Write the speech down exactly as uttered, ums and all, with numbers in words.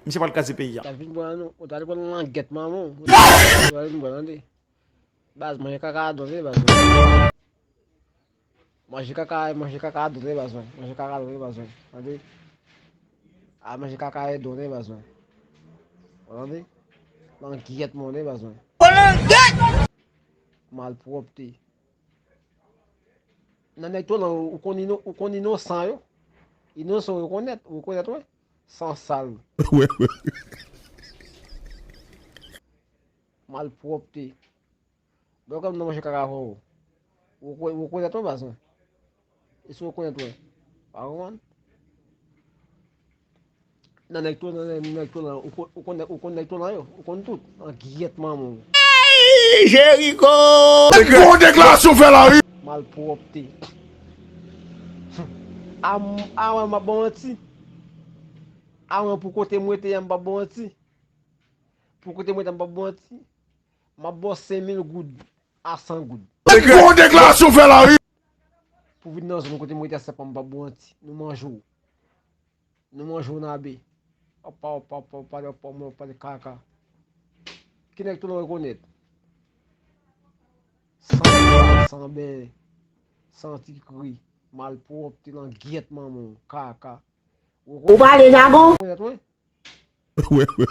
Misye pral kraze peyi a. Ou ta vin pran nou, ou ta vin pran langèt manman w. Ou ta vin pran, tande. Baz, manje kaka a done, baz. Manje kaka, manje kaka a done, baz mwen. Manje kaka a done, baz mwen. Tande? A manje kaka a done, baz mwen. Tande? Langèt mande, baz mwen. Malpwòpte. Nan nèg to lan, ou konn ino-, ou konn inosan yo. Inosan yo rekonèt, ou rekonèt, wè. San sal. Wè, wè. Malpwòpte. Donk, kòm nan manje kaka avè w. Ou, ou, ou rekonèt, wè, baz mwen. E si w rekonèt, wè. Pa konprann? Nan nèg to, nan nèg, nèg to lan, ou kon-, ou konn, ou konn nèg to lan yo, ou konn tout. An gyèt manman w. Ey, Jeriko! Se gwo deklarasyon fè la, wi. Malpwòpte. A m-, a mwen, m ap ba w manti. A mwen, pou kote m rete a, m p ap ba w manti. Pou kote m rete a, m p ap ba w manti. M ap ba w senk mil goud a san goud. Se gwo deklarasyon fè la, wi. Pou vin nan zòn kote m rete a, se pa m p ap ba w manti. Nou manje w. Nou manje w nan abe. Opa, opa, opa, opa, opa, opa, opa, kaka. Ki nèg tou nou rekonèt? San, san ben, san ti kri, malpwòpte, langyèt manman w, kaka. Ou pale jagon? Rekonèt mwen? Wè, wè.